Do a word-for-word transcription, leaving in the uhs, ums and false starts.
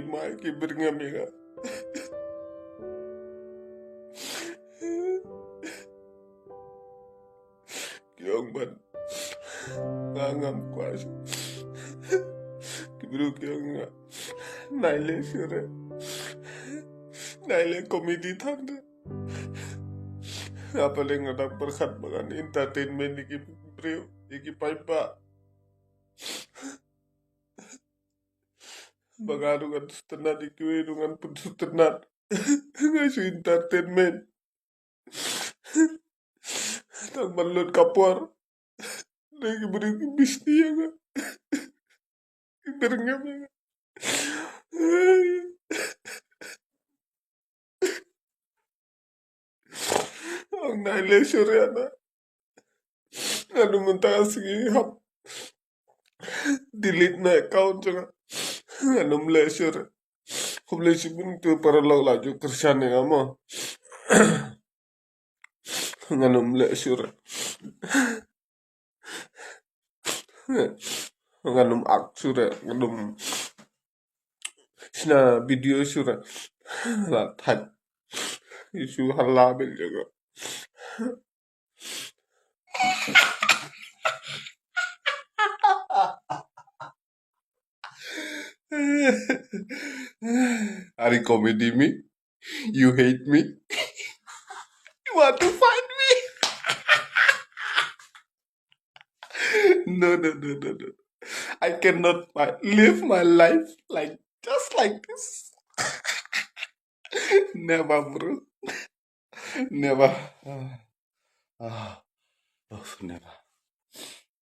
Ma ki byrngem ïa nga. Ki ong ban nga ngam kwah. Ki briew ki ong nga. Nai leh shuh re. Nai leh comedy than re. Nga pale nga dang pyrkhat ba ngan entertainment ïa ki briew, ïa ki paidbah. Ba nga ruh ngan sngewtynnat, ïa kiwei ruh ngan pynsngewtynnat. Nga shu entertainment. Tang ban lut ka por. Dei ki briew ki bishni ïa nga. Ki byrngem ïa nga. Ong nai leh shuh re na. Nga dum mynta ka sngi hap delete na account jong nga. Nga dum leh shuh re. Khublei shibun tu paralok la ju kyrshan ïa nga mo. Nga dum leh shuh re. Nga dum act shuh re, nga dum shna video shuh re. La thait. Issue hala bel jaga. Are you comedy me? You hate me? You want to fight me? No, no, no, no, no. I cannot fight. Live my life like just like this. Never, bro. Never. Ah, oh, never.